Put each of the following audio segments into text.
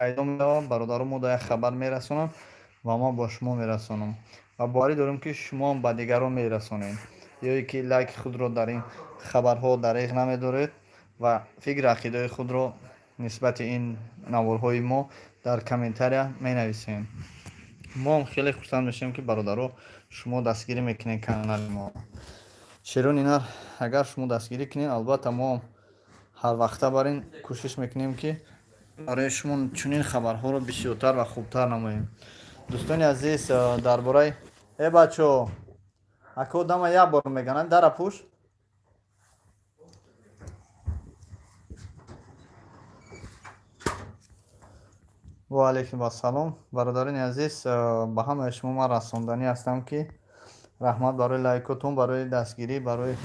Пайдо мешавад, бародаро мо да як хабар мерасонанд ва ман бо шумо мерасонам ва боварӣ дорем, ки шумоам ба дигарон мерасонед, ё ки лайки худро дар ин хабарҳо дареғ намедоред ва фикри ақидаи худро нисбати ин наворҳои мо дар комментария менависем. Моам хеле хурсанд мешавем, ки бародаро, шумо дастгирӣ мекунед канали мо. Шерони нар, агар шумо дастгирӣ кунед, албатта моам ҳарвақта бар ин кӯшиш мекунем, ки барои шумо чунин хабарҳоро бисёртар ва хубтар намоем. Дӯстони азиз, дар бораи бачаҳо, ака, одама як бор меганам, дара пӯш. Ва алайкум ассалом. Бародарони азиз, ба ҳамаи шумо ман расонданӣ ҳастам, ки раҳмат барои лайкотон, барои дастгирӣ, барои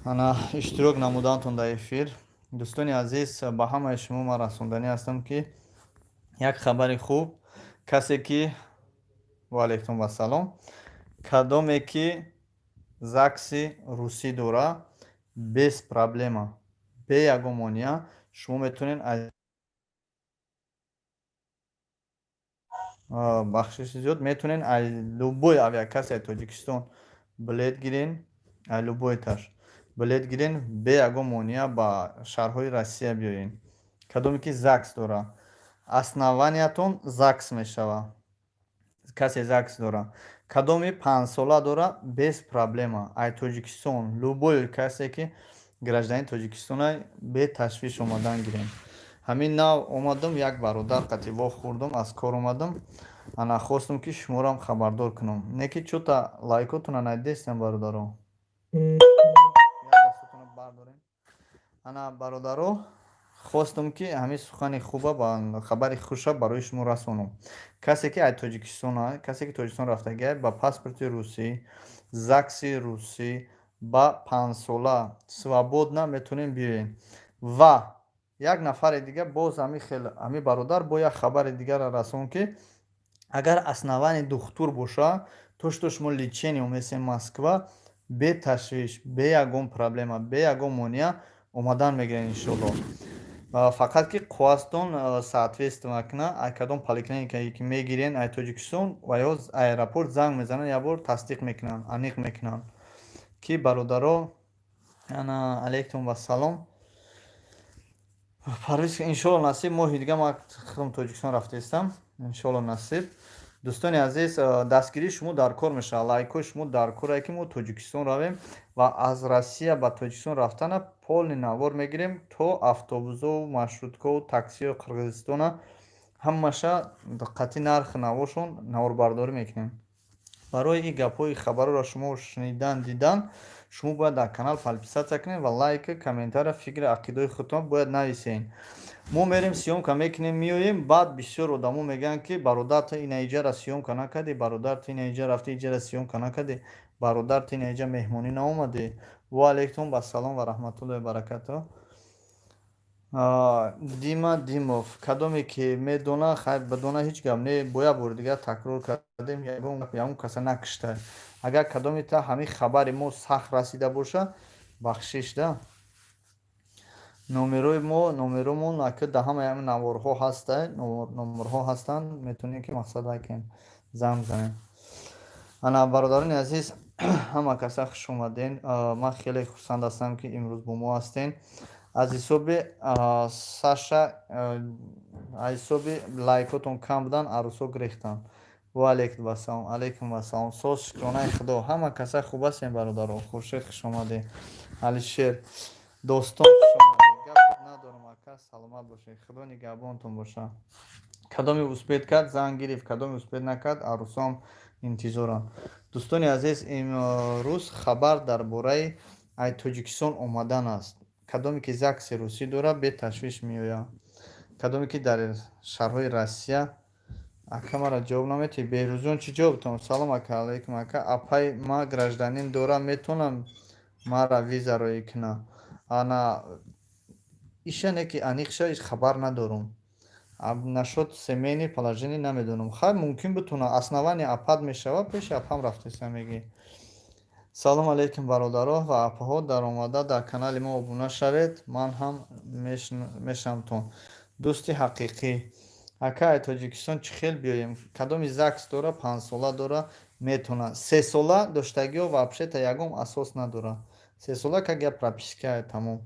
ана иштирок намудантон дар эфир. Дӯстони азиз, ба ҳамаи шумо ман расонданӣ ҳастам, ки як хабари хуб: касе ки, ва алайкум ассалом, кадоме ки ЗАГСи русӣ дора, без проблема, бе ягон монеа шумо метавонед аз, бахшиши зиёд, метавонед аз любой авиакассаи Тоҷикистон билет гирен, аз любойташ билет гирен, бе ягон монеа ба шаҳрҳои Россия биёен. Кадоме ки ЗАГС дора, основаниятон ЗАГС мешава. Касе ЗАГС дора, кадоми 5-сола дора, без проблема ай Тоҷикистон, любой касе ки гражданини Тоҷикистона, беташвиш омадан гирем. Ҳамин нав омадам, як бародар қати вохӯрдам, аз кор омадам, ана хостам, ки шуморо хабардор кунам. Не ки чӯта лайкотона надидестам, бародаро, бардорем. Ана, бародаро, хостам, ки ҳамин сухани хуба ба хабари хуша барои шумо расонам. Касе ки аз Тоҷикистон, касе ки Тоҷикистон рафтагиа, ба паспорти русӣ, ЗАГСи русӣ, ба 5-сола свободно метавонем биёем. Ва як нафари дига боз ҳамин хел, ҳамин бародар бо як хабари дигарро расон, ки агар основание духтур боша, то что шумо лечение омесем Москва, беташвиш, бе ягон проблема, бе ягон монеа омадан мегирен, иншоалло. Фақат ки қоғазтон соответствие кунад. Ай кадом поликлиникае ки мегирен ай Тоҷикистон ва ё аэропорт занг мезананд, як бор тасдиқ мекунанд, аниқ мекунанд, ки бародаро. Ана, алайкум вассалом. Парвиз, иншоалло, насиб, моҳи дига ман худам Тоҷикистон рафтаистам, иншоалло, насиб. Дӯстони азиз, дастгирии шумо дар кор мешавад, лайкҳои шумо дар корае, ки мо Тоҷикистон равем ва аз Россия ба Тоҷикистон рафтана полный навор мегирем, то автобусову маршруткаву таксиҳои Қирғизистона ҳамаша қати нархи наворшон наворбардорӣ мекунем. Барои ин гапҳои хабарро шумо шунидан, дидан, шумо бояд дар канал подписаться кунед ва лайк, комментария, фикри ақидаи худтон бояд нависед. Мо мерем, съёмка мекунем, меоем. Баъд бисёр одамо мегӯянд, ки бародар, ту ина иҷара съёмка накардӣ, бародар, ту ина иҷа рафтӣ, иҷара съёмка накардӣ, бародар, ту ина иҷа меҳмонӣ наомадӣ. Ва алайкум вассалом ва раҳматуллоҳи баракатуҳ. Дима Димов, кадоме ки медона, хайр, бидона, ҳеҷ гап не. Бо як бори дигар такрор кардем, ягон каса накушта. Агар кадомета ҳамин хабари мо сахт расида боша, бахшиш да. Номерои мо, номеромон ака дар ҳамаи ҳамин наворҳо ҳаста, номерҳо ҳастанд, метавонем ки мақсад вай кунем, занг бизанем. Ана, бародарони азиз, ҳама каса хуш омаден. Ман хеле хурсанд ҳастам, ки имрӯз бо мо ҳастен. Аз ҳисоби Саша, аз ҳисоби лайкотон кам будан, арӯсҳо гирехтанд. Ва алайкум вассалом, алайкум вассалом. Соз, шукронаи Худо, ҳама каса хуб ҳастем, бародаро. Хуршед, хуш омадед. Алишер, Достон, хуш омадед. Гап надорам, ака, саломат бошед, Худо нигаҳбонтон боша. Кадоме успеть кард, занг гирифт, кадоме успеть накард, арӯсҳоам интизоранд. Дӯстони азиз, имрӯз хабар дар бораи ай Тоҷикистон омадан аст. Кадоме ки ЗАГСи русӣ дорад, беташвиш меояд. Кадоме ки дар шаҳрҳои Россия. Ака, мара ҷавоб наметиҳӣ? Беҳрӯзҷон, чӣ ҷавобтон? Салом, ака. Алайкум, ака. Апай ма гражданин дорам, метавонам мара виза роӣ кунам? Ана иша не ки аниқша хабар надорум. Насчёт семейный положение намедонам. Хайр, мумкин битона, основание апад мешавад, пеши апам рафтеса мегӣ. Салом алейкум, бародаро ва апаҳо, даромада дар канали мо обуна шавед, ман ҳам мешавамтон. Дӯсти ҳақиқӣ. Ака, ай Тоҷикистон чӣ хел биёем? Кадоми ЗАГС дора, 5-сола дора, метавона. 3-сола доштагиҳо вообще-то ягон асос надора. 3-сола как я прописка, тамом.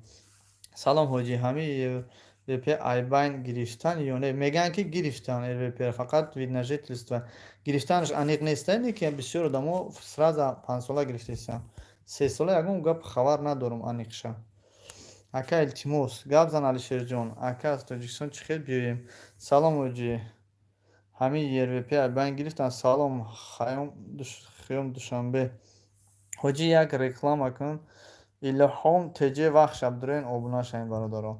Салом, ҳоҷӣ, ҳамин РВП айбайн гирифтан ё не? Мегӯянд, ки гирифтан РВП, фақат вид на жительство. Гирифтанаш аниқ нест, не ки бисёр одамо сразу 5-сола гирифтаистанд. 3-сола ягон гап хабар надорам аниқша. Ака, илтимос, гап зан, Алишерҷон. Ака, аз Тоҷикистон чӣ хел биёем? Салом, ҳоҷӣ. Ҳамин РВП айбайн гирифтан? Салом, Хаём Душанбе. Ҳоҷӣ, як реклама кун. Илҳом ТЖ Вахш Абдураин, обуна шавем, бародаро.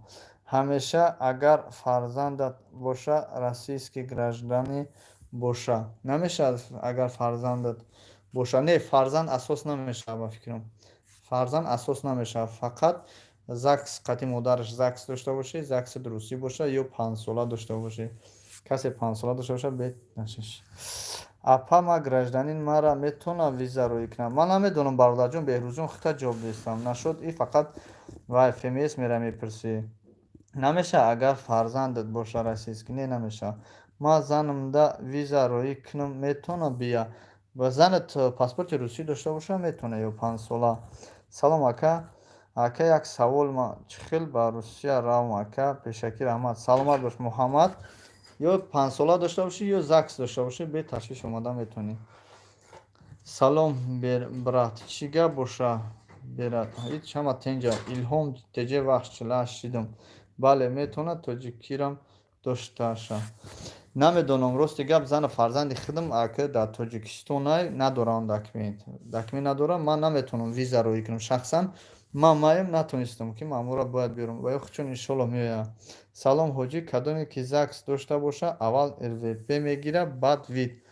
Ҳамеша агар фарзандат боша, российский гражданин боша. Намешавад агар фарзандат боша. Не, фарзанд асос намешавад, ба фикрам. Фарзанд асос намешавад. Фақат ЗАГС қати модараш ЗАГС дошта бошӣ, ЗАГСи русӣ боша ё 5-сола дошта бошӣ. Касе 5-сола дошта боша, беташиш. Апа, ма гражданин, мара метавонам виза роӣ кунам? Ман намедонам, бародарҷон Беҳрӯзҷон, худта ҷавоб дестам. Нашуд, и фақат вай ФМС мера мепурсӣ. Намешавад агар фарзандат боша российский? Не, намешавад. Ман занамда виза роӣ кунам, метавонам бия? Ба занат паспорти русӣ дошта боша, метавона ё 5-сола. Салом, ака. Ака, як савол: ма чӣ хел ба Русия равам, ака? Пешакӣ раҳмат. Саломат бош, Муҳаммад. Ё 5-сола дошта бошӣ, ё ЗАГС дошта бошӣ, беташвиш омода метавонӣ. Салом, брат, чӣ гап боша, брат? Ҳеҷ, ҳама тенҷа. Илҳом ТЖ Вахш, 48 шидам. Бале, метавонад тоҷикирам дошташа. Намедонам, рости гап, зану фарзанди худам ака дар Тоҷикистонай, надорам документ. Документ надорам, ман наметавонам виза роӣ кунам. Шахсан ман маем натонистам, ки маъмурро бояд биёрам ва ё чун иншолло меояд. Салом, ҳоҷӣ, кадоме ки ЗАГС дошта боша, аввал РВП мегирад, баъд вид?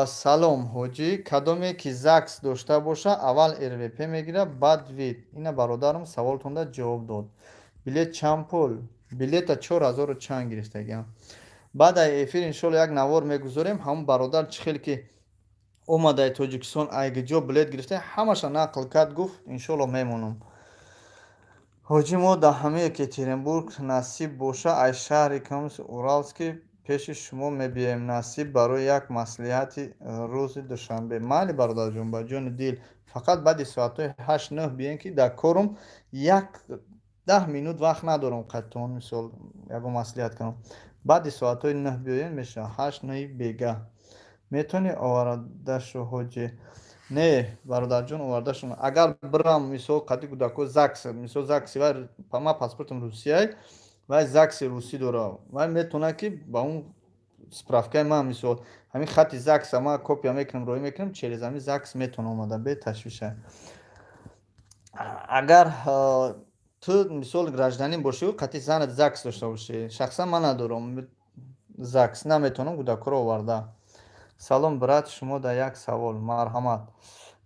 Салом, ҳоҷӣ, кадоме ки ЗАГС дошта боша, аввал РВП мегирад, баъд вид? Ина бародарам саволтонда ҷавоб дод. Билет чанд пул? Билета 4000-у чанд гирифтагиам. Баъд ай эфир иншолло як навор мегузорем, ҳамон бародар чӣ хел ки омадаи Тоҷикистон, айгиҷо билет гирифта, ҳамаша нақл кард, гуфт, иншолло мемонам. Ҳоҷӣ, мо дар ҳамаи Екатеринбург, насиб боша, аз шаҳри Каменск Уральский пеши шумо мебиёем, насиб, барои як маслиҳати рӯзи душанбе. Майли, бародарҷон, ба ҷони дил, фақат баъди соатҳои 8-9 биёем, ки дар корум як 10 минут вақт надорам қаттон, мисол, ягон маслиҳат кунам. Баъди соатҳои 9 биёем, мешавад 8-9-и бегаҳ. Метавонӣ овардашу, ҳоҷӣ? Не, бародарҷон, овардашон. Агар бирам, мисол, қати кӯдако ЗАГС, мисол, ЗАГСи вай, ман паспортам русияй, вай ЗАГСи русӣ дора. Вай метавонад, ки ба он справкаи ман, мисол, ҳамин хати ЗАГСа ман копия мекунам, роӣ мекунам, через ҳамин ЗАГС метавонам омада, беташвиша. Агар ту, мисол, гражданин бошӣ, қати занат ЗАГС дошта бошӣ, шахсан ман надорам ЗАГС, наметавонам кӯдакҳоро оварда. Салом, брат, шумо дар як савол, марҳамат.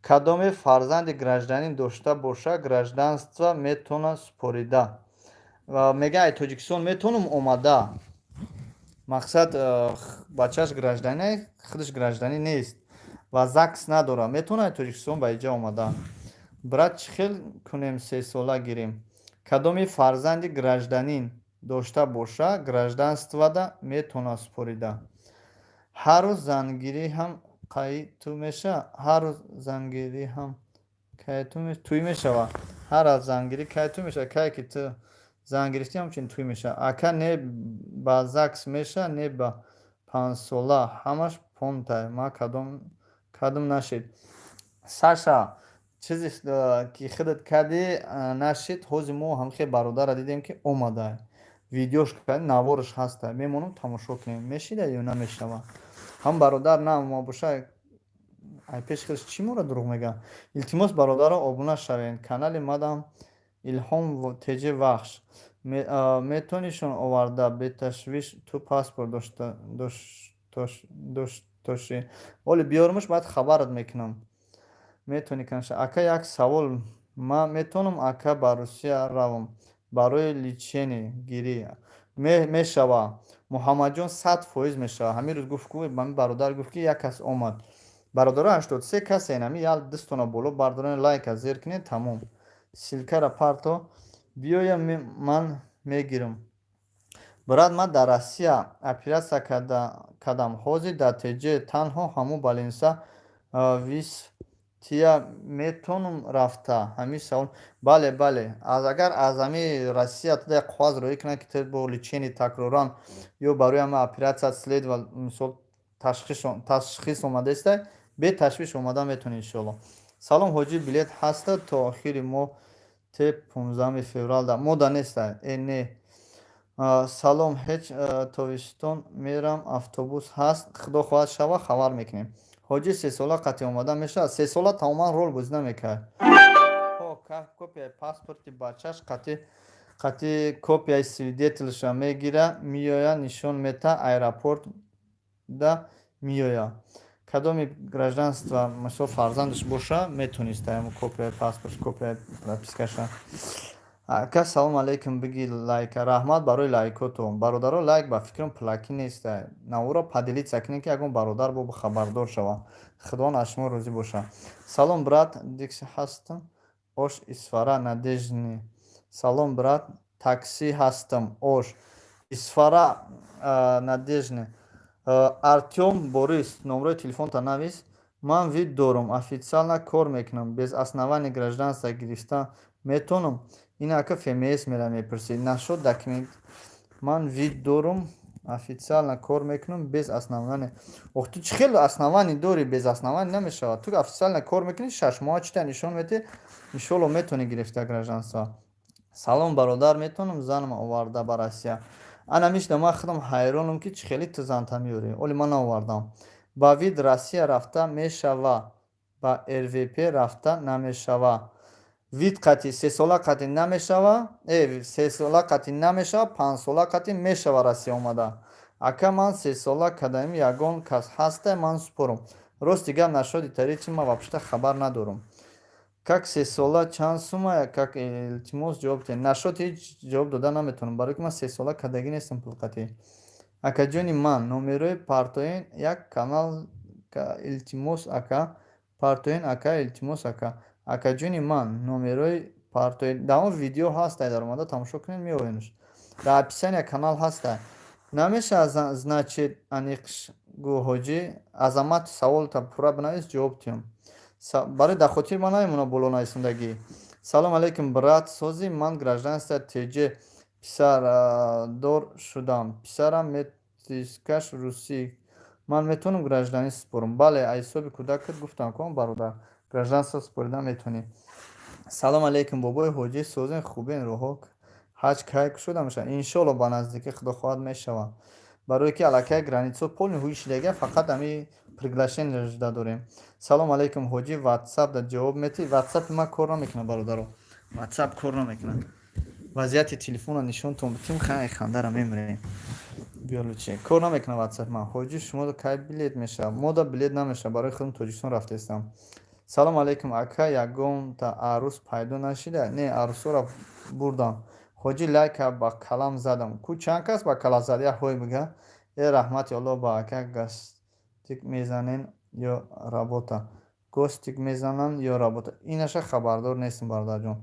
Кадоме фарзанди гражданин дошта боша, гражданство метавонад супорида? Мега, ай Тоҷикистон метавонам омада? Мақсад, бачааш гражданин, худаш гражданин нест ва ЗАГС надорад, метавонад ай Тоҷикистон ба иҷа омада? Брат, чӣ хел кунем, 3-сола гирем? Кадоме фарзанди гражданин дошта боша, гражданствода метавонад супорида? Ҳар рӯз зангирӣ ҳам кай ту меша? Ҳар рӯз зангирӣ ҳам кай тӯй мешавад? Ҳар аз зангирӣ кай тӯй мешавад? Кае ки ту зан гирифтӣ, ҳамчунин тӯй мешавад. Ака, не ба ЗАГС меша, не ба 5-сола, ҳамаш понтай. Ма кадом нашид? Саша, чизе ки худат кардӣ, нашид. Ҳозир мо ҳамхел бародарро дидем, ки омада, видеош кард, навораш ҳаста, мемонам, тамошо кунем, мешида ё намешава. Ҳам бародар на ма боша, ай пеши худаш чӣ моро дурӯғ мегӯяд? Илтимос, бародаро, обуна шавед канали мадам Илҳом ТЖ Вахш. Метавонишон оварда беташвиш, ту паспорт доштошӣ. Оли биёрмуш, баъд хабарат мекунам. Метавонӣ канаша. Ака, як савол: ман метавонам, ака, ба Русия равам барои лечение гирӣ? Мешава, Муҳаммадҷон, 100% мешава. Ҳамин рӯз гуфт, ҳамин бародар гуфт, ки як кас омад. Бародаро, 83 касен, ҳамин як дастона боло бардорен, лайка зер кунед, тамом. Ссылкара парто, биёям, ман мегирам. Брат, ман дар Россия оператсия кардам, ҳозир дар Тҷ, танҳо ҳамун больница вистия, метонум рафта? Ҳамин савол. Бале, агар аз ҳами Россия туда як коғаз роӣ кунанд, ки ту бо лечение такроран ё барои ҳама оператсия следовал, мисол, ташхис омадаистай, беташвиш омада метавонӣ, иншоалло. Салом, ҳоҷӣ, билет ҳаста то охири моҳ, те 15 февралда мода нестай? Э, не. Салом, ҳеҷ тобистон мерам, автобус ҳаст? Худо хоҳад, шава, хабар мекунем. Ҳоҷӣ, 3 сола қатъи омада мешавад? 3 сола тамоман рол бозӣ намекард. Копияи паспорти бачаш қатъи копияи свидетельша мегира, меоя, нишон мета, аэропортда меоя. Кадоми гражданство, мисол, фарзандаш боша, метониста копияи паспорт, копияи пропискаша. Ака, салом алейкум, биги лайка. Раҳмат барои лайкотон, бародаро. Лайк ба фикрам пулакӣ неста. Наворо поделиться кунед, ки ягон бародар бо хабардор шава. Худованд аз шумо розӣ боша. Салом, брат, дикси ҳастам, Ош, Исфара, Надежный. Салом, брат, такси ҳастам, Ош, Исфара, Надежный. Артём Борис, номрои телефонта навис. Ман вид дорум, официально кор мекунам, без основания гражданство гирифта метонам? Ин ака ФМС мера мепурсид. Нашуд документ. Ман вид дорум, официально кор мекунам, без основания. Ох, ту чӣ хел основание дорӣ? Без основания намешавад. Ту официально кор мекунӣ, 6 моҳа чита нишон медиҳӣ, иншоалло, метавонӣ гирифта гражданство. Салом, бародар, метавонам занам оварда ба Россия? Ана мишна, ман худам ҳайронам, ки чӣ хели ту занта меёрӣ. Оли ман наовардам. Ба вид Россия рафта мешава, ба РВП рафта намешава? Вид қатъи 3 сола қатъи намешава, 3 сола қатъи намешава, 5 сола қатъи мешава Россия омада. Ака, ман 3 сола кадаим, ягон кас ҳаста, ман супорам? Рости гап, нашоди таричи ман вообще хабар надорам. Как 3 сола чанд сумая, как, илтимос, ҷавоб диҳед. Нашод ҳеҷ ҷавоб дода наметавонам, барои ки ман 3 сола кадагӣ нестам пулқатӣ. Акаҷони ман, номерои партоен як канал, илтимос, ака, партоен, ака, илтимос, ака. Акаҷони ман, номерои партоен дар он видео ҳастай, даромада тамошо кунед, меоенш. Дар описания канал ҳастай. Намешавад, значит, аниқш гӯ, ҳоҷӣ Азамат, саволта пурра бинавис, ҷавоб диҳам. Барои дар хотири ман намемонад боло нависондагӣ. Салом алейкум, брат, сози? Ман гражданство Тҷ, писардор шудам, писарам метискаш русӣ, ман метавонам гражданӣ супорам? Бале, аз ҳисоби кӯдакат гуфтам ко, бародар, гражданство супорида метавонӣ. Салом алейкум, бобои ҳоҷӣ, созен, хубен? Роҳо ҳаҷ кай кушода мешавад? Иншоалло, ба наздикӣ, худо хоҳад, мешавад, барое ки аллакай границао полный ҳуи шидага, фақат ами приглашение жда дорем. Салом алейкум, ҳоҷӣ, ватсап да ҷавоб метиҳӣ? Ватсапи ман кор намекунад, бародаро, ватсап кор намекунад. Вазъияти телефонро нишонтон битим, хай, хандара мемирем. Биёлучи, кор намекунад ватсап ман. Ҳоҷӣ, шумо кай билет мешавад? Мода билет намешавад, барои худам Тоҷикистон рафтаистам. Салом алейкум, ака, ягонта арӯс пайдо нашида? Не, арӯсҳоро бурдам. Ҳоҷӣ, лайка ба калам задам ку, чанд кас ба кала зад, як ҳой бига. Э, раҳмати Аллоҳ ба ака. Гастик мезанен ё работа? Гостик мезананд ё работа, инаша хабардор нестам, бародарҷон.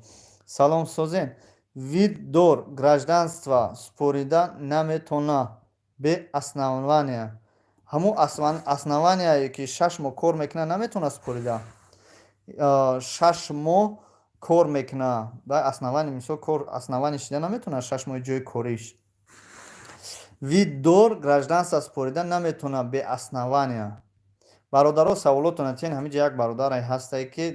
Салом, созен? Вид дор, гражданство супорида наметона бе основания. Ҳамун основания, ки 6 моҳ кор мекунад, наметавонад супорида. 6 моҳ кор мекунад, ба основание, мисол, кор основание шида наметавонад 6 моҳи ҷои кориш. Вид дор, гражданство супорида наметавонад бе основания. Бародаро, саволотона тиен. Ҳамиҷа як бародаре ҳастае, ки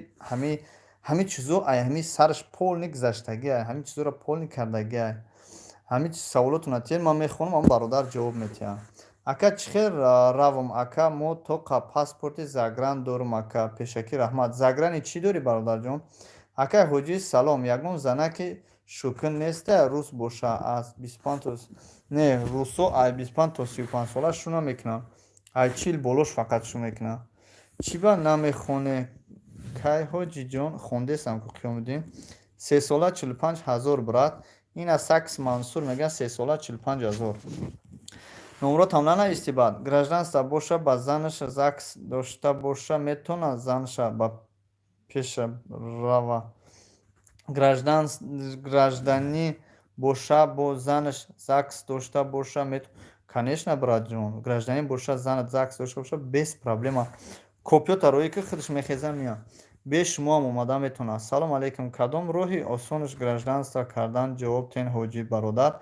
ҳами чизо ай ҳами сараш полный гузаштагиай, ҳами чизоро полный кардагиай. Ҳами саволотона тиен, ман мехонам, ам бародар ҷавоб метиҳам. Ака, чӣ хел равам? Ака, мо тоқа паспорти загран дорум, ака, пешакӣ раҳмат. Заграни чӣ дорӣ, бародарҷон? Акай ҳоҷӣ, салом, ягон занаки шӯкин неста, рус боша, аз 25 то? Не, русо ай 25 то 35 сола шу намекунанд, ай 40 болош фақат шу мекунанд. Чӣ ба намехоне кай, ҳоҷиҷон? Хондесам ку, Қиёмуддин. 3 сола 45 000, брат. Ин аз сакс Мансур мегӯяд, 3 сола 45 000. Номротам нанависти. Баъд гражданство боша, ба занаш ЗАГС дошта боша, метавонад занаша ба пеша рава? Гражданӣ Боша, бо занаш ЗАГС дошта боша мет. Конечно, братҷон, гражданин боша, занат ЗАГС дошта боша, без проблема. Копиёта роӣ ки, худаш мехеза, меяд. Бе шумоам омада метавонад. Салом алейкум, кадом роҳи осонаш гражданство кардан, ҷавоб тен, ҳоҷӣ бародар.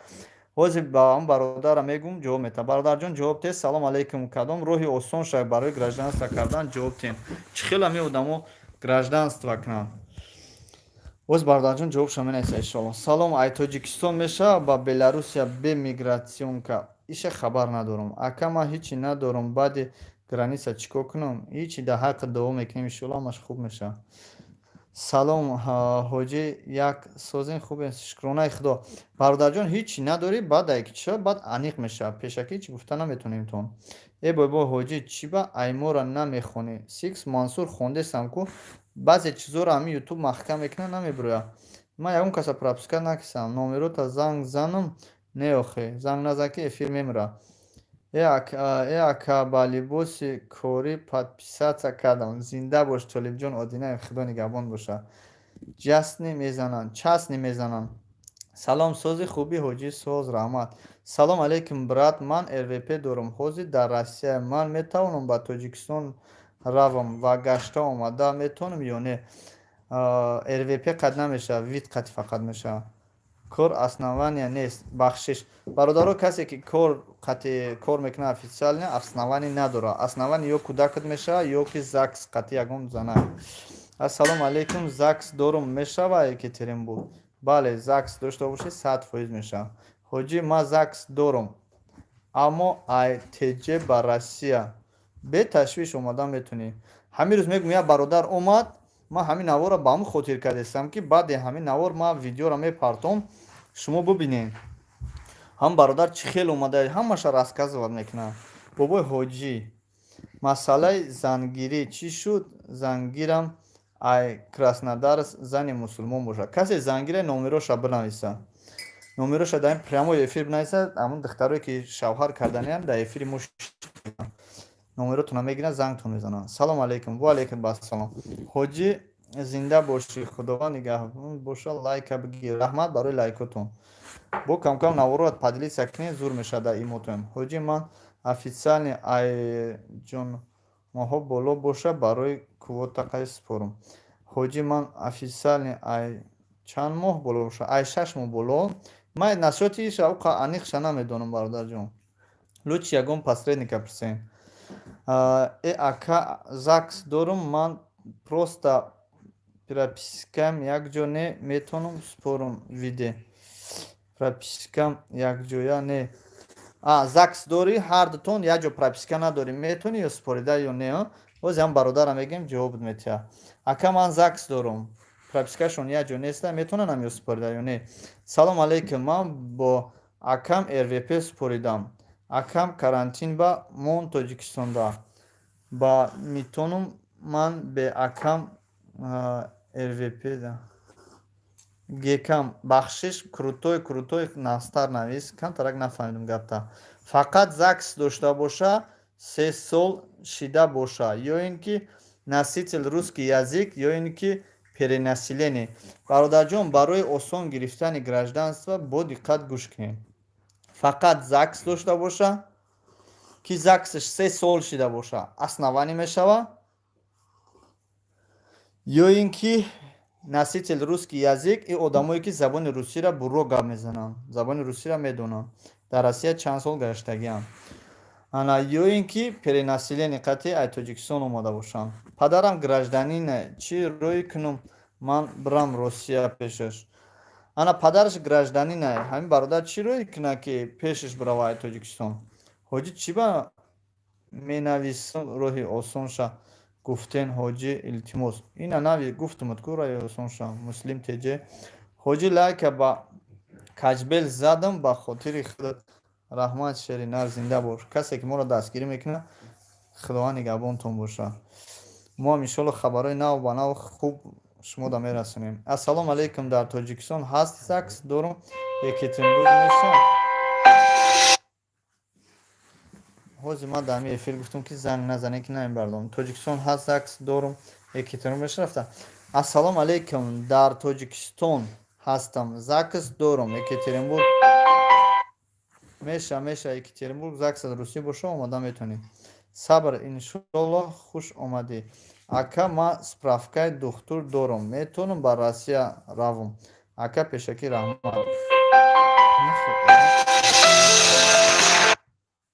Ҳозир ба он бародара мегӯм, ҷавоб метавад. Бародарҷон, ҷавоб те. Салом алейкум, кадом роҳи осон шавад барои гражданство кардан, ҷавоб тен. Чӣ хел ами одамо гражданство кунанд? Боз бародарҷон ҷавобша менависа, иншоалло. Салом, ай Тоҷикистон мешавад ба Беларусия бе миграционка? Иша хабар надорам, ака. Ман ҳичи надорам, баъди граница чӣ кор кунам? Ҳичи, дар ҳаққи дуо мекунем, иншоалло, ҳамаш хуб мешавад. Салом, ҳоҷӣ, як созен, хубе, шукронаи Худо. Бародарҷон, ҳичи надорӣ, баъд ай ки чӣ шавад, баъд аниқ мешавад. Пешакӣ ҳичи гуфта наметавонем тон. Э бобо ҳоҷӣ, чӣ ба аймора намехонӣ? Сикс Мансур, хондесам ку, баъзе чизоро ҳамин Ютуб маҳкам мекунад, намебирояд. Ман ягон каса пропускать накардам. Номерота занг занам? Не, охе, занг назан, ки эфир мемирад. Э ака, ба либоси корӣ подписаться кардам. Зинда бош, Толибҷон Одинаев, Худо нигаҳбон бошад. Ҷастни мезананд, частни мезананд. Салом, сози, хубӣ, ҳоҷӣ? Соз, раҳмат. Салом алейкум, брат, ман РВП дорам, ҳозир дар Россия. Ман метавонам ба Тоҷикистон равам ва гашта омада метавонам ё не? РВП қад намешавад, вид қати фақат мешавад. Кор основания нест, бахшиш. Бародаро, касе ки кор қати кор мекунад официально, основание надорад. Основание ё кӯдакат мешавад, ё ки ЗАГС қати ягон зана. Ассалому алейкум, ЗАГС дорум, мешава Екатеринбург? Бале, ЗАГС дошта бошед, 100% мешавад. Ҳоҷӣ, ман ЗАГС дорум, аммо ай ТЖ ба Россия беташвиш омада метавонӣ. Ҳамин рӯз мегӯм, як бародар омад. Ман ҳамин наворро ба ҳамин хотир кардастам, ки баъди ҳамин навор ман видеоро мепартом, шумо бубинед, ҳам бародар чӣ хел омада, ҳамаша рассказывать мекунад. Бобои ҳоҷӣ, масъалаи зангирӣ чӣ шуд? Зангирам ай Краснодар, зани мусулмон бошад. Касе зангира, номероша бинависа, номероша дар прямой эфир бинависа. Ҳамон духтарое ки шавҳар карданиам, дар эфири мо номеротона мегиранд, зангтон мезананд. Салом алейкум. Ва алейкум ассалом, ҳоҷӣ, зинда бошӣ, Худованд нигаҳбон боша. Лайка бигир, раҳмат барои лайкотон. Бо камкам наворро поделиться кунед, зур мешавад дар имотон. Ҳоҷӣ, ман официально ай ҷонмоҳо боло боша, барои квота қай супорам? Ҳоҷӣ, ман официально ай чанд моҳ боло боша? Ай 6 моҳ боло. Ман насчёти иша аниқша намедонам, бародарҷон, лучше ягон посредника пурсем. Э ака, ЗАГС дорум, ман просто пропискам якҷо не, метавонам супорам виде? Пропискам якҷоя не. А ЗАГС дорӣ, ҳардутон якҷо прописка надорӣ, метавонӣ ё супорида, ё не? Боз ҳам бародарам мегӯем, ҷавоб метиҳад. Ака, ман ЗАГС дорум, пропискашон якҷо неста, метавонам ё супорида, ё не? Салом алейкум, ман бо акам РВП супоридам, акам карантин ба мон Тоҷикистонда, ба метавонам ман бе акам РВП гекам? Бахшиш, крутой, крутой, настар навис, камтарак нафаҳмидам гапта. Фақат ЗАГС дошта боша, 3 сол шида боша, ё ин ки носитель русский язык, ё ин ки перенаселение. Бародарҷон, барои осон гирифтани гражданство бо диққат гӯш кунед. Фақат ЗАГС дошта боша, ки ЗАГСш 3 сол шида боша, основание мешава, ё ин ки носитель русский язык, и одамое ки забони русиро бурро гап мезананд, забони русиро медонанд, дар Россия чанд сол гаштагианд, ана, ё ин ки перенаселение қатъи ай Тоҷикистон омада бошанд. Падарам гражданине, чӣ рӯй кунам, ман бирам Россия пешаш? Ана, падараш гражданине, ҳамин бародар чӣ рӯй кунад, ки пешаш бирава ай Тоҷикистон? Ҳоҷӣ, чӣ ба менависам, роҳи осонша гуфтен, ҳоҷӣ, илтимос. Ина нави гуфтумад ку, роҳи осонша. Муслим теҷе, ҳоҷӣ, лайка ба каҷбел задам ба хотири худат. Раҳмат, шери нар, зинда бош. Касе ки моро дастгирӣ мекунад, Худованд нигаҳбонтон бошад. Мо ҳам, иншоалло, хабарҳои нав ба нав хуб шумода мерасонем. Ассалому алайкум, дар Тоҷикистон ҳаст ЗАГС дорум, Екатеринбург мешавад? Ҳозир ман дар ҳамин эфир гуфтам, ки занг назанед, ки намебардорам. Тоҷикистон ҳаст ЗАГС дорум, Екатеринбург меша рафта. Ассалому алайкум, дар Тоҷикистон Ҳастам, ЗАГС дорум, Екатеринбург меша, меша. Екатеринбург ЗАГС русӣ боша, омода метавонӣ. Сабр, иншоллоҳ. Хуш омадӣ, ака. Ман справкаи духтур дорум, метавонам ба Россия равам, ака? Пешакӣ раҳмат.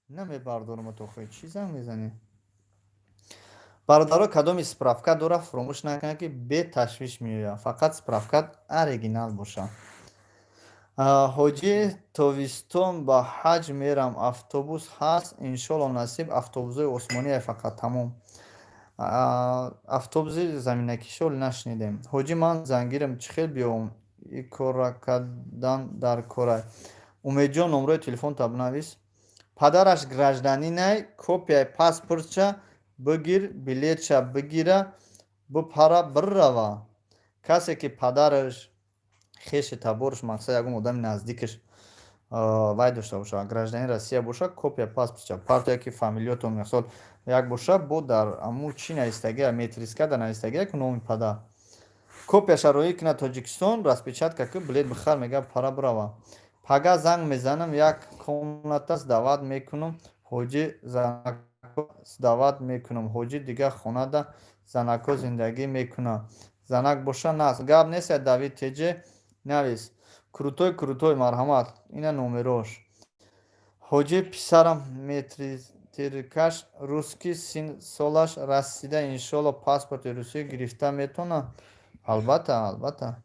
Намебардорам тохои, чӣ занг мезанӣ? Бародаро, кадоми справка дора, фуромӯш накунад, ки беташвиш меояд, фақат справка оригинал боша. Ҳоҷӣ, тобистон ба ҳаҷ мерам, автобус ҳаст? Иншолло, насиб. Автобусҳои осмония фақат, тамом. Автобуси заминакишол нашунидем. Ҳоҷӣ, ман зангирам, чӣ хел биёвам? И корра кардан дар корай. Умедҷон, номрои телефонта бинавис. Падараш гражданинай, копияи паспортша бигир, билетша бигира, бипара, биррава. Касе ки падараш, хеши табораш, мақсад, ягон одами наздикаш вай дошта боша, гражданин Россия боша, копия паспортша партия, ки фамилиётон, мисол, як боша, бо дар аму чӣ навистагия, метриска дар навистагия, ки номи падар, копияша роӣ кунад Тоҷикистон, распечатка ки, билет бихар, мега, пара, бирава. Пага занг мезанам, як комната сдавать мекунам, ҳоҷӣ, занако сдавать мекунам. Ҳоҷӣ, дигар хонада занако зиндагӣ мекунад, занак боша, наст гап нест. Давид теҷе, навис. Крутой, крутой, марҳамат, ина номерош. Ҳоҷӣ, писарам метрикаш русский, син солаш расида, иншолло, паспорти русӣ гирифта метавонад? Албатта, албатта.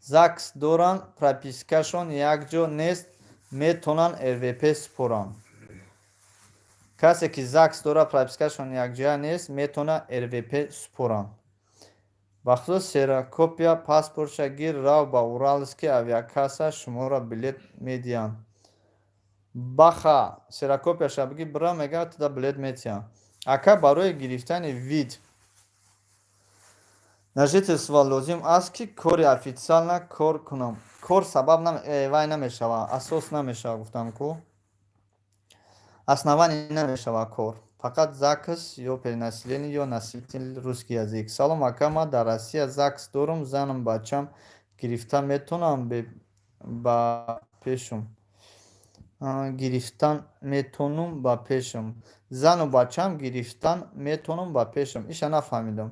ЗАГС доранд, пропискашон якҷо нест, метавонанд РВП супоранд. Касе ки ЗАГС дорад, пропискашон якҷоя нест, метавонад РВП супоранд. Ба худо, ксерокопия паспортша гир, рав ба Уральский авиакасса, шуморо билет медиҳанд. Баха, ксерокопияша бигир, бира, мега, туда билет метиҳанд. Ака, барои гирифтани вид на жительство лозим аст, ки кори официально кор кунам? Кор сабаб вай намешавад, асос намешавад, гуфтам ку, основание намешавад кор, фақат ЗАГС ё перенаселение, ё носитель русский язык. Салом, ака, ман дар Россия ЗАГС дорум, занам, бачам гирифта метавонам ба пешум? Гирифтан метавонум ба пешам, зану бачам гирифтан метавонам ба пешам. Иша нафаҳмидам.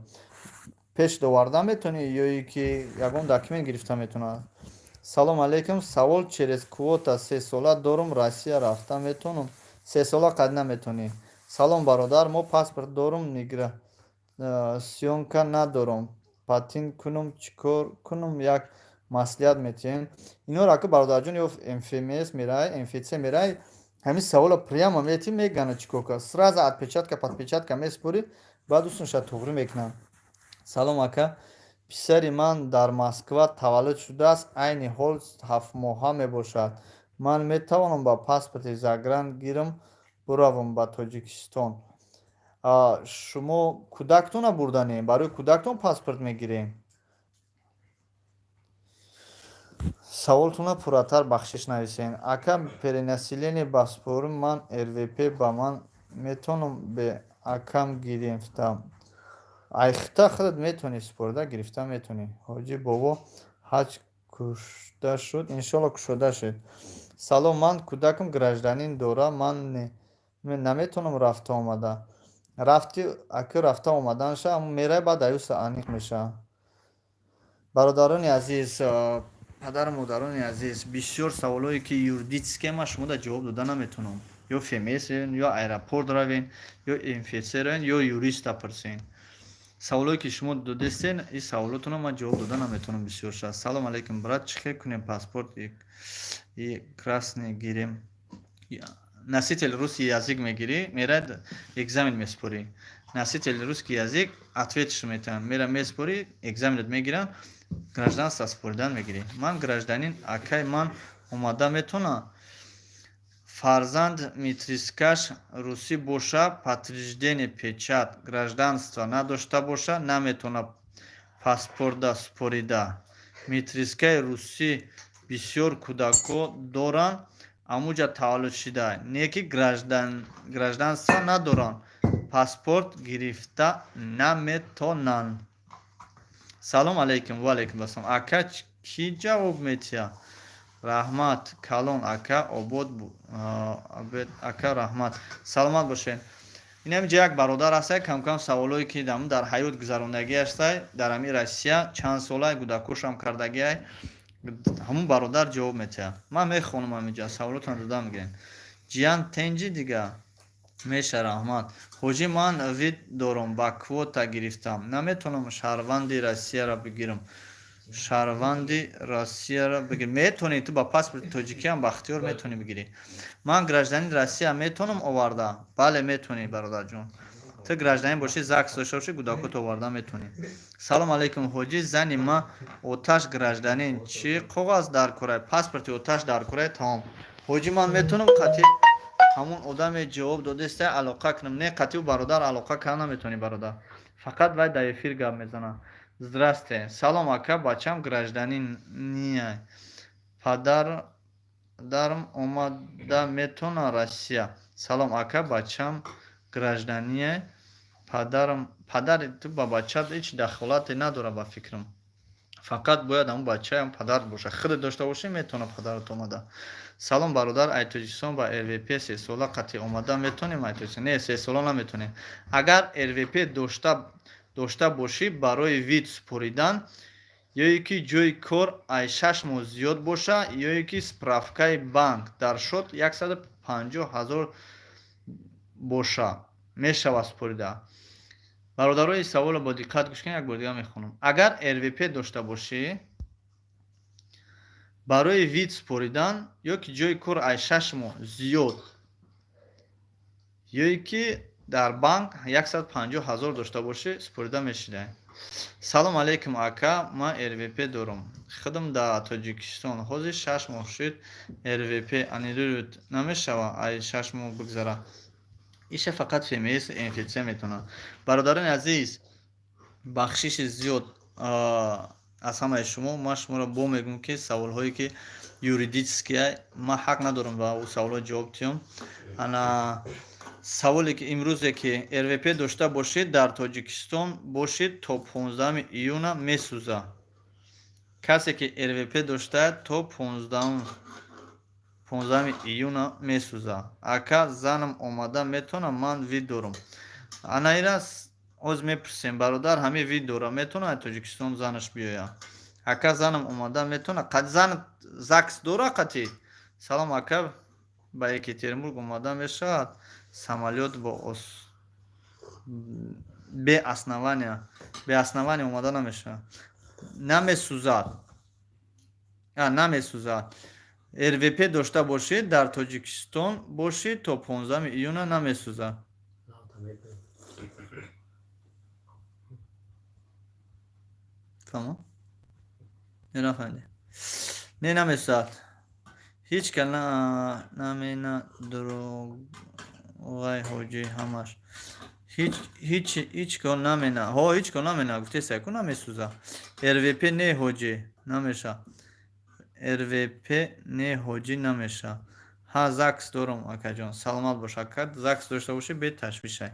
Пеш доварда метавонӣ ё и ки ягон документ гирифта метавонад? Салом алейкум, савол: через квота 3 сола дорум, Россия рафта метавонам? 3 сола қад наметавонӣ. Салом, бародар, мо паспорт дорум, миграционка надорум, патент кунум, чӣ кор кунум, як маслиҳат метиҳем. Инҳоро, ака, бародарҷон, ё ФМС мерай, МФЦ мерай, ҳамин саволо прямо метӣ, мегана чӣ кор кар. Сразу отпечатка, подпечатка месупорӣ, баъд усунша туғрӣ мекунанд. Салом, ака, писари ман дар Москва таваллуд шудааст, айни ҳол 7-моҳа мебошад. Ман метавонам ба паспорти загран гирам, буравам ба Тоҷикистон? Шумо кӯдактона бурданем, барои кӯдактон паспорт мегирем. Саволтона пурратар, бахшиш, нависен. Ака, перенаселение ба спорим, ман РВП ба ман метавонам бе акам гирифта? Айхта худат метавонӣ супорида, гирифта метавонӣ. Ҳоҷӣ бобо, ҳаҷ кушта шуд? Иншолло, кушода шуд. Салом, ман кӯдакам гражданин дора, ман наметавонам рафта омада. Рафти, аки, рафта омаданша мерай, баъд аюса аниқ мешавад. Бародарони азиз, падару модарони азиз, бисёр саволое ки юридические, ман шумода ҷавоб дода наметавонам. Ё ФМС, ё аэропорт равен, ё МФЦ равен, ё юриста пурсен. Саволое ки шумо додестен, ин саволотонро ман ҷавоб дода наметавонам бисёрша. Салом алейкум, брат, чӣ хел кунем, паспорт и красный гирем? Носитель русский язык мегирӣ, мерад, экзамен месупорӣ. Носитель русский язык ответш метавон, мера, месупорӣ, экзаменат мегиранд, гражданство супоридан мегирӣ. Ман гражданин, акай ман омада метавонам? Фарзанд метрискаш русӣ боша, подтверждение, печать, гражданство надошта боша, наметавона паспорта супорида. Метрискаи русӣ бисёр кӯдакҳо доранд, амуҷа таваллуд шида, не ки гражданство надоранд, паспорт гирифта наметонанд. Салом алейкум. Ва алейкум ассалом. Ака, Кӣ ҷавоб метиҳад? Раҳмат калон, ака обод ака, раҳмат, саломат бошед. Инамиҷа як бародар ҳастай, камкам саволое ки дар ҳаёт гузарондагӣ ҳастай, дар ҳамин Россия чанд солай, кӯдакошам кардагиай, ҳамун бародар ҷавоб метиҳад. Ман мехонам, ҳамиҷа саволотон дода мегирем. Ҷиян, тенҷи дига меша, раҳмат. Ҳоҷӣ, ман вид дорам, ба квота гирифтам, наметавонам шаҳрванди Россияро бигирам? Шаҳрванди Россияро бигир, метавонӣ. Ту ба паспорти тоҷикиам бахтиёр метавонӣ бигирӣ. Ман гражданин Россия, метавонам оварда? Бале, метавонӣ, бародарҷон. Ту гражданин бошӣ, ЗАГС дошта бошӣ, кӯдакото оварда метавонӣ. Салом алейкум, ҳоҷӣ. Зани ма оташ гражданин, чӣ коғаз дар курай? Паспорти оташ дар курай, тамом. Ҳоҷӣ, ман метавонам қатъи ҳамун одаме ҷавоб додеста алоқа кунам? Не, қатъи бародар алоқа карда наметавонӣ, бародар, фақат вай дар эфир гап мезанад. Здрасте, салом, ака. Бачам гражданин ния, падарам омада метавона Россия? Салом, ака, бачам гражданин, падарам. Падари ту ба бачат ҳеҷ дахолате надорад, ба фикрам. Фақат бояд ҳамун бачаам падар боша, худат дошта бошӣ, метавона падарат омада. Салом, бародар. Ай Тоҷикистон ба РВП 3 сола қатъи омада метавонем? Ай Тоҷикистон не, 3 сола наметавонем. Агар РВП дошта бошӣ, барои вид супоридан ё ки ҷои кор ай 6 моҳ зиёд боша, ё ки справкаи банк дар счёт 150 000 боша, мешавад супорида. Бародарои, саволро бо диққат гӯш кунед, як бор дига мехонам. Агар РВП дошта бошӣ, барои вид супоридан ё ки ҷои кор ай 6 моҳ зиёд, ё ки дар банк 150 000 дошта бошӣ, супорида мешидай. Салом алейкум, ака. Ман РВП дорам, худам дар Тоҷикистон ҳозир 6 моҳ шуд. РВП аннулировать намешава, ай 6 моҳ бигзара? Иша фақат ФМС, МФЦ метавонад. Бародарони азиз, бахшиши зиёд аз ҳамаи шумо. Ман шуморо бо мегӯм, ки саволҳое ки юридические, ман ҳақ надорам ба ӯ саволҳо ҷавоб диҳам. Ана саволе ки имрӯзе, ки РВП дошта бошед, дар Тоҷикистон бошед, то 15 июна месӯза. Касе ки РВП доштаад, то 15 июна месӯза. Ака, занам омада метавонам? Ман вид дорам. Ана ира ҳоз мепурсем, бародар, ҳамин вид дора, метавонад Тоҷикистон занаш биёяд? Ака, занам омада метавонад? Зан ЗАГС дора қатъи? Салом, ака. Ба Екатеринбург омада мешавад самолёт бо бе основания? Бе основания омада намешавад. Намесӯзад, намесӯзад. РВП дошта бошед, дар Тоҷикистон бошед, то 15 июна намесӯзад. Фаҳмо? Не, нафаҳмидем. Не, намесӯзад. Ҳеҷ кал намена дурӯғай, ҳоҷӣ, ҳамаш. Ҳеҷ кор намена. Ҳо, ҳеҷ кор намена, гуфтеса ку, намесӯза. РВП не, ҳоҷӣ, намеша. РВП не, ҳоҷӣ, намеша. Ҳа, ЗАГС дорам, акаҷон, саломат бош. Ака, ЗАГС дошта бошӣ, беташвишай.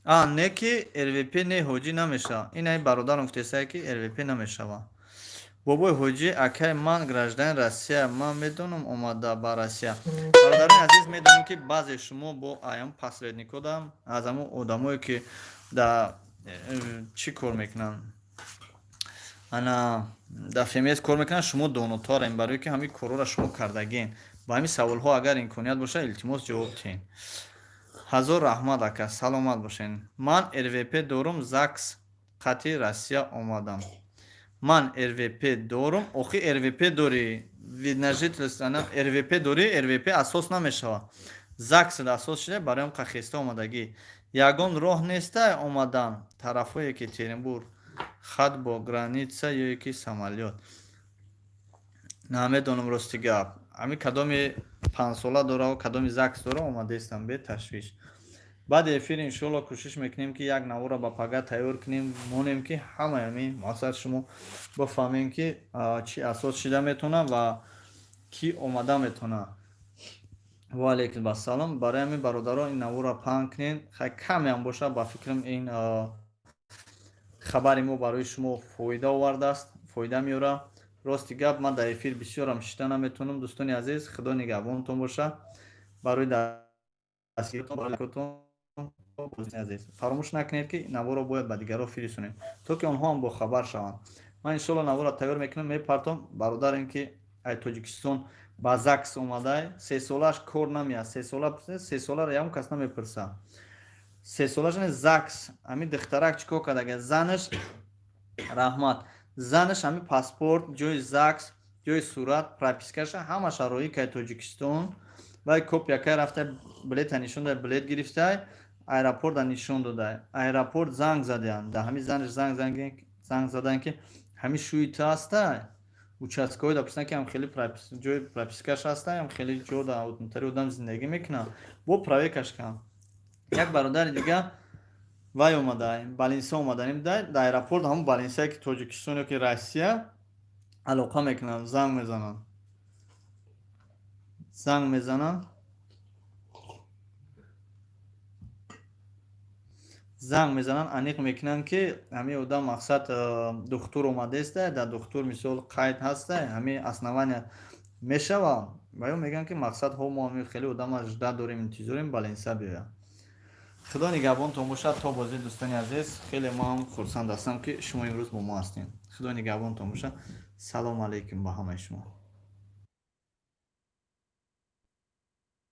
А не ки РВП не, ҳоҷӣ, намеша. Инаи бародарам гуфтесае, ки РВП намешава. Бобои ҳоҷӣ, акай, ман гражданин Россия, ман медонам омада ба Россия? Бародарони азиз, медонем, ки баъзе шумо бо аям посредникодам, аз ҳамон одамое ки дар чӣ кор мекунанд, ана дар ФМС кор мекунанд, шумо донотарем, барое ки ҳамин корҳоро шумо кардагиен. Ба ҳамин саволҳо, агар имконият бошад, илтимос, ҷавоб диҳед. Ҳазор раҳмат, ака, саломат бошед. Ман РВП дорум, ЗАГС қатъи Россия омадам. Ман РВП дорум. Охи, РВП дорӣ, вид на жительство, РВП дорӣ, РВП асос намешавад, ЗАГС асос шуда. Барои қахеста омадагӣ ягон роҳ нестай омадан тарафҳои Екатеринбург, хат бо граница ё ки самолёт? Намедонам, рости гап, ҳамин кадоми 5 сола дора, кадоми ЗАГС дора, омадаистам беташвиш. Баъди эфир, иншоалло, кӯшиш мекунем, ки як навора ба пага тайёр кунем, монем, ки ҳамаи ҳамин мақсад шумо бифаҳмем, ки чӣ асос шида метавонад ва кӣ омада метавонад. Ваалайкум ассалом. Барои ҳамин, бародарон, ин навора паҳн кунед. Хай, камеам бошад, ба фикрам, ин хабари мо барои шумо фоида овардааст, фоида меорад. Рости гап, ман дар эфир бисёрам шита наметавонам. Дӯстони азиз, Худо нигаҳбонтон боша, барои дастгиритон. Азиз, фаромӯш накунед, ки наворо бояд ба дигарон фирисонед, то ки онҳо ҳам бохабар шаванд. Ман иншолло наворо тайёр мекунам, мепартом. Бародарем, ки ай Тоҷикистон ба ЗАГС омадай, 3 солааш кор намеяд. 3 сола, 3 соларо ягон кас намепурса. 3 солаш ЗАГС. Ҳамин духтарак чӣ кор кардага? Занаш, раҳмат, занаш ҳамин паспорт, ҷои ЗАГС, ҷои сурат, пропискаша ҳамаша роӣ кай Тоҷикистон. Вай копия кай рафта, билета нишон дай, билет гирифтай, аэропорта нишон додай. Аэропорт занг задаянд, да ҳамин занаш занг задан, ки ҳамин шӯи ту ҳастай. Участковый да пурсидан, ки ҳам хеле ҷои пропискаш ҳастай, ҳам хеле ҷо да тари одам зиндагӣ мекунад. Бо проверкаш кам. Як бародари дига вай омадай, больница омаданим дай, дар аэропорт ҳамон больницае, ки Тоҷикистон ё ки Россия, алоқа мекунанд, занг мезананд, занг мезананд, занг мезананд, аниқ мекунанд, ки ҳамин одам, мақсад, духтур омадааста, дар духтур, мисол, қайд ҳаста, ҳамин основания мешава. Ва ё мегӯянд, ки, мақсад, ҳо, мо ҳамин хеле одама жда дорем, интизорем, больница биёяд. Худо нигаҳбонтон бошад. То бозӣ, дӯстони азиз. Хеле мо ҳам хурсанд ҳастам, ки шумо имрӯз бо мо ҳастем. Худо нигаҳбонтон бошад. Салому алайкум ба ҳамаи шумо.